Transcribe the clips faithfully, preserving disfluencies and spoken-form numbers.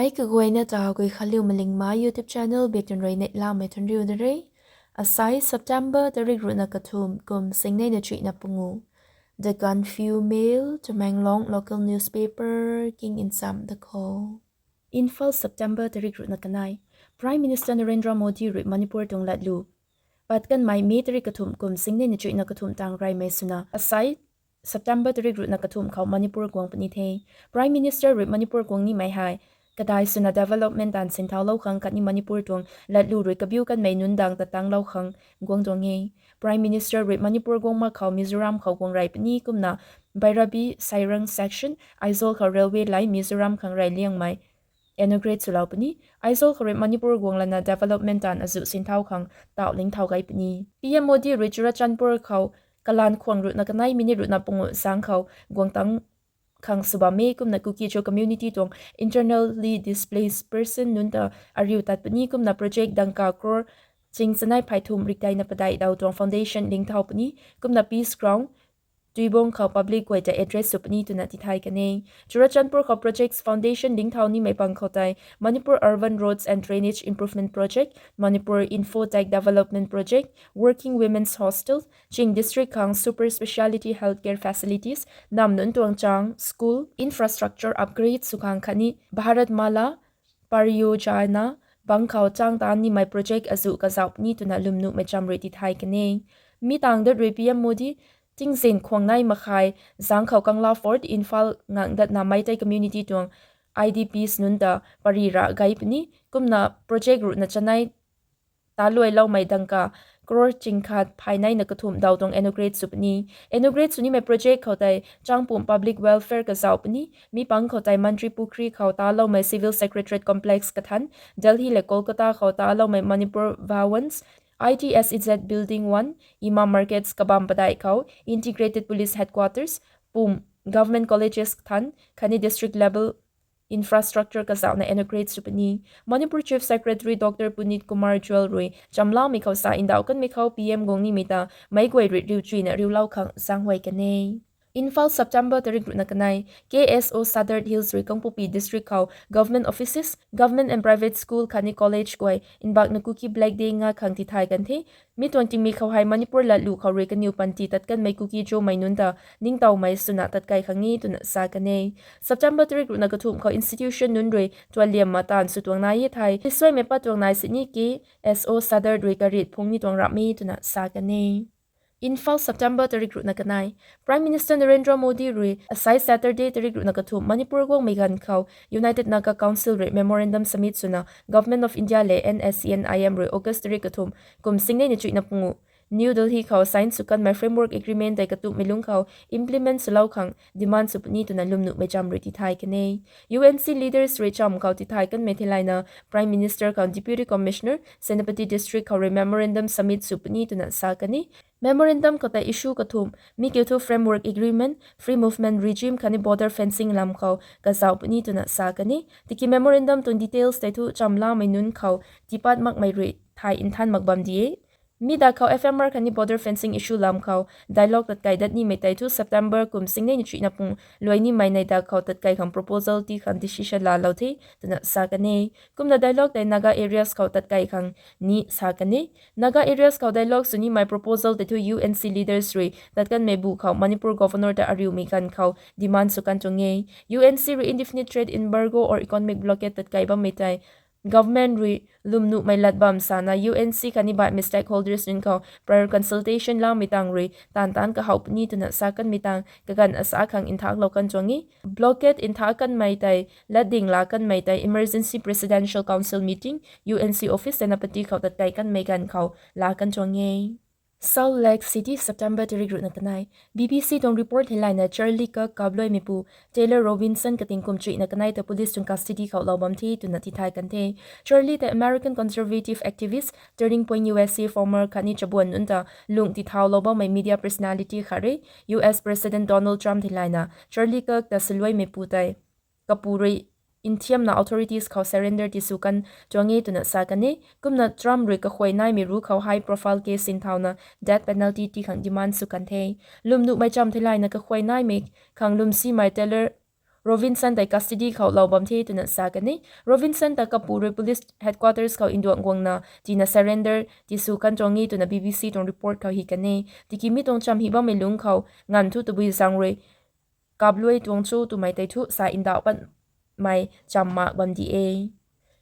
Ei kaguayna ta Guikhanliu Malingmei YouTube channel biak tun rui neihlamei thuanriu da re. Asai September tarik ruhna kathumh kum singnei na chuihna pungu. The Gaanphiu Mail, Tamenglong local newspaper king nsam da kho. Imphal, September tarik ruhna kanei. Prime Minister Narendra Modi rui Manipur tuang latlu pat kanmei May tarik kathumh kum singnei na chuihna kathumh tang reymei swna asai September tarik ruhna kathumh khou Manipur guang puni the. Prime Minister rui Manipur guang nimei hei kadai swna development taanv sinthau lou khang khatni Manipur tuang latlu rui kabiu kanmei nunc dang ta tanglou khang guang tuang e. Prime Minister rui Manipur guang mak khou Mizoram khou guang rey puni kumna Bairabi Sairang section Aizawl khou railway line Mizoram khang rey liangmei inaugurate swlou puni. Aizawl khou rui Manipur guang lana development taanv azuh sinthau khang tauh lingthau gay puni. P M Modi rui Churachandpur khou kalanv khwang ruhna kanei minute ruhna pungu zang khou guang tang khang sw bam e kumna Kuki-Zo community tuang internally displaced person nunc ta ariu tat puni kumna project dangka crore ching chanei phay thumh rikdeina padeih daw tuang foundation lingthau puni kumna Peace Ground Tuibong khou public guay ta address sw puni twna tithay kan e. Churachandpur khou projects foundation lingthau nimei pang khou tei Manipur Urban Roads and Drainage Improvement Project, Manipur Infotech Development Project, Working Women's Hostel, Ching District khang super speciality healthcare facilities, nam nunc tuang chang school infrastructure upgrade sw khang khatni Bharatmala Pariyojana bang khou chang taan nimei project azuh kazauh puni twna lwmnuhmei cham rui tithay kan e. Mi tang dat rui P M Modi tingzin khwang nei makhai zang khou Kangla Fort, Imphal ngang datna Meitei community tuang I D Ps nunc ta pary ra gay puni kumna project ruhna chanei taluailoumei dangka crore ching khat phay neina kathumh daw tuang inaugurate sw puni. Inaugurate sw nimei project khou tei changpumc public welfare kazauh puni. Mi pang khou tei Mantripukhri khou taloumei Civil Secretariat Complex kathan, Delhi le Kolkata khou taloumei Manipur Bhavans, I T S E Z Building one, Imam Markets kabam padeih khou Integrated Police Headquarters, pum government colleges kathan khatni district level infrastructure kazauhna inaugurate sw puni. Manipur Chief Secretary Doctor Puneet Kumar Goel rui chamlamei khou sa ndauh kanmei khou P M guang nimei ta meic guay rui riuchuina riulou khang zaenghuay kan e. Imphal, September tarik ruhna kanei. K S O Sadar Hills rui Kangpokpi District khou government offices, government and private school khatni college guay nbakna Kuki Black Day nga khang tithay kan the. Mi tuang tingmik khou hei Manipur latlu khou rui kaniw panty tat kanmei Kuki-Zomei nunc ta ningtowmei swna tatkai khang e twna sa kan e. September tarik ruhna kathumh khou institution nunc rui tualiam ma taanv sw tuang nai e thei, tisuaimei pat tuang nai sini K S O Sadar rui karit phung ni tuang ramh e twna sa kan e. Imphal, September tarik ruhna kanei. Prime Minister Narendra Modi rui asai Saturday tarik ruhna kathumh Manipur guangmei ganv khou United Naga Council rui memorandum submit swna Government of India le N S C N I M rui August tarik kathumh kum singnei na chuihna pungu New Delhi khou sign sw kanmei framework agreement tei katumhmei lungc khou implement swlou khang demand sw puni twna lwmnuhmei cham rui tithay kan e. U N C leaders rui cham khou tithay kanmei theilayna Prime Minister khang Deputy Commissioner Senapati District khou rui memorandum submit sw puni twna sa kan e. Memorandum khou tei issue kathumh mi kiu thu framework agreement, free movement regime khatni border fencing lam khou kazauh puni twna sa kan e. Tiki memorandum tuang details tei thu chamlamei nunc khou tiipat makmei rui thay nthan mak bam di e. Mi da khou F M R khatni border fencing issue lam khou dialogue tatkai dat nimei tei thu September kum singnei na chuihna pung luai nimei nei da khou tatkai khang proposal tii khang decision laalou the twna sa kan e. Kumna dialogue tei Naga areas khou tatkai khang ni sa kan e. Naga areas khou dialogue sw nimei proposal tei thu U N C leaders rui tat kanmei bu khou Manipur Governor ta ariumei ganv khou demand sw kan tuang e. U N C rui indefinite trade embargo or economic blockade tatkai bammei tei government rui lwmnuhmei lat bam sana U N C khatni baihmei stakeholders nunc khou prior consultation laamei tang rui taanv taanc kahouh puni twna sa kanmei tang kaganv asa khang nthaklou kan tuang e. Blockade ntha kanmei tei latding laa kanmei tei Emergency Presidential Council meeting, U N C office Senapati khou tatkai kanmei ganv khou laa kan tuang e. Salt Lake City, September tarik ruhna kanei. B B C tuang report theilayna Charlie Kirk kapluaimeipu Taylor Robinson kating kum chuihna kanei ta police tuang custody khou lou bam the twna tithay kan the. Charlie tei American conservative activist, Turning Point U S A former khatni chabuan nunc ta lung tithau lou bammei media personality khat re. U S President Donald Trump theilayna Charlie Kirk ta saluaimeipu tei kapu rui nthiamna authorities khou surrender tisw kan tuang e twna sa kan e. Kumna Trump rui kakhuay naimei ru khou high profile case sinthauna death penalty tii khang demand sw kan the. Lwmnuhmei cham theilayna kakhuay naimei khang lwmsimei Taylor Robinson tei custody khou lou bam the twna sa kan e. Robinson ta kapu rui police headquarters khou nduang guangna tina surrender tisw kan tuang e twna B B C tuang report khou hi kan e. Tiki mi tuang cham hi bammei lungc khou nganv thu tabui zaeng rui kapluai tuang cho twmei tei thu sa ndauh patmei cham mak bam di e.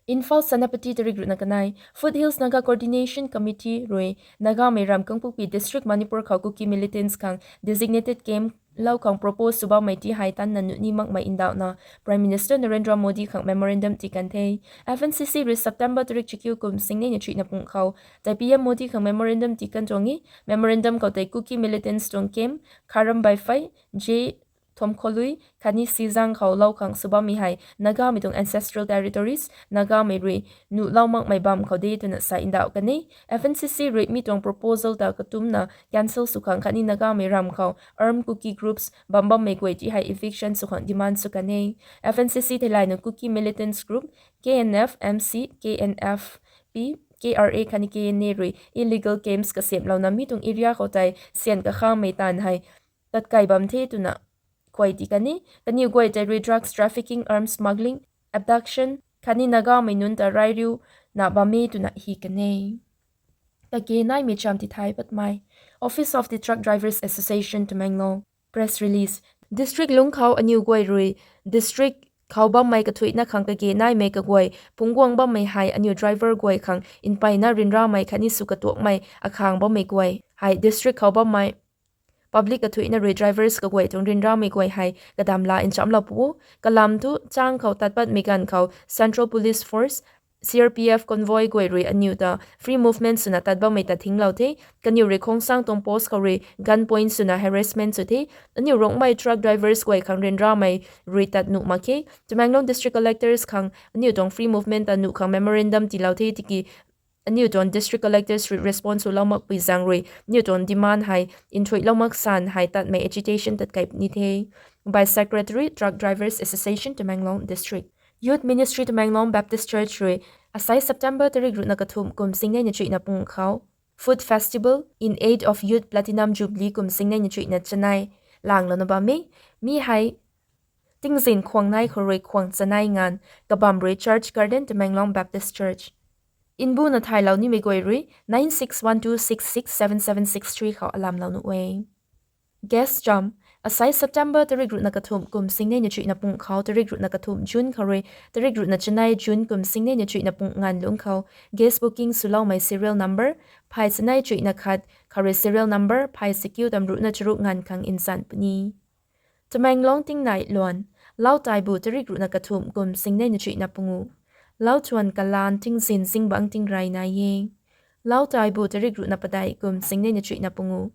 Imphal, Senapati tarik ruhna kanei. Foothills Naga Coordination Committee rui Nagamei ram Kangpokpi District, Manipur khou Kuki militants khang designated camp lou khang propose sw bammei ti hei tanna nuh ni makmei ndauhna Prime Minister Narendra Modi khang memorandum tii kan the. F N C C rui September tarik chakiu kum singnei na chuihna pung khou tei P M Modi khang memorandum tii kan tuang e. Memorandum khou tei Kuki militants tuang camp Kharam Baifei, J Thomkholui khatni Sizang khou lou khang sw bammei hei Nagamei tuang ancestral territories, Nagamei rui nuhlou makmei bam khou de twna sa ndauh kan e. F N C C rui mi tuang proposal ta katumna cancel sw khang khatni Nagamei ram khou armed Kuki groups bam bammei guay ti hei eviction sw khang demand sw kan e. F N C C theilayna Kuki militants group K N F M C, K N F P, K R A khatni K N A rui illegal camps kasiamhlouna mi tuang area khou tei syan kakhamei taanv hei tatkai bam the twna khuay ti kan e. Kaniw guay tei rui drugs trafficking, arms smuggling, abduction khatni Nagamei nunc ta rairiu na bam e twna hi kan e. Kage naimei cham tithay patmei. Office of the Truck Drivers Association, Tamenglong. Press release. District lungc khou aniw guay rui district khou bammei kathuihna khang kage naimei kaguay phungc guang bammei hei aniw driver guay khang mpeyna ryanramei khatni sw katuakmei akhang bammei guay hei district khou bammei public kathuihna rui drivers kaguay tuang ryanramei guay hei kadamla nchamlou pu o. Kalam thu chang khou tat patmei ganv khou Central Police Force, C R P F convoy guay rui aniw ta free movement swna tat bammei ta thinglou the. Kaniw rui Khongsang tuang post khou rui gun point swna harassment sw the. Aniw Rongmei truck drivers guay khang ryanramei rui tat nuh mak khe. Tamenglong District Collectors khang aniw tuang free movement ta nuh khang memorandum tiilou the tiki aniw tuang District Collectors rui response swlou makpui zaeng rui aniw tuang demand hei nthuihlou mak san hei tatmei agitation tatkai ni the. By Secretary, Truck Drivers Association, Tamenglong District. Youth Ministry, Tamenglong Baptist Church rui asai September tarik ruhna kathumh kum singnei na chuihna pung khou Food Festival in aid of Youth Platinum Jubilee kum singnei na chuihna chanei langlouna bam e. Mi hei tingzin khwang nai khou rui khwang chanei nganv kabam rui Church Garden, Tamenglong Baptist Church. Nbuna thaylou nimei guay rui nine six one two six six seven seven six three khou alamlou nuh e. Guest cham, asai September tarik ruhna kathumh kum singnei na chuihna pung khou tarik ruhna kathumh June khou rui tarik ruhna chanei June kum singnei na chuihna pung nganv lungc khou guest booking swloumei serial number phay chanei chuihna khat khou rui serial number phay chakiu tam ruhna charuk nganv khang nzan puni. Tamenglong tingnai luan, Lau Taibu tarik ruhna kathumh kum singnei na chuihna pungu. Lau Chuan kalan tingzin zingbangc tingrey nai e. Lau Taibu tarik ruhna padeih kum singnei na chuihna pungu.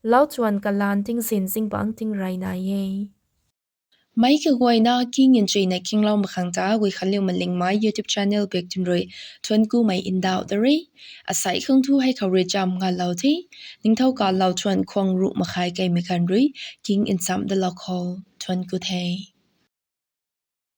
Lau Chuan kalan tingzin zingbangc tingrey nai e. Meic kaguayna king nchuina kinglou makhang ta Guikhanliu Malingmei YouTube channel bik twn rui thuanc kumei ndauh da re. Asai khang thu hei khou rui cham ngalou the. Ningthou kalou thuan khwang ruh makhai keimei khan rui king nchamc dalou khou thuanc ku the.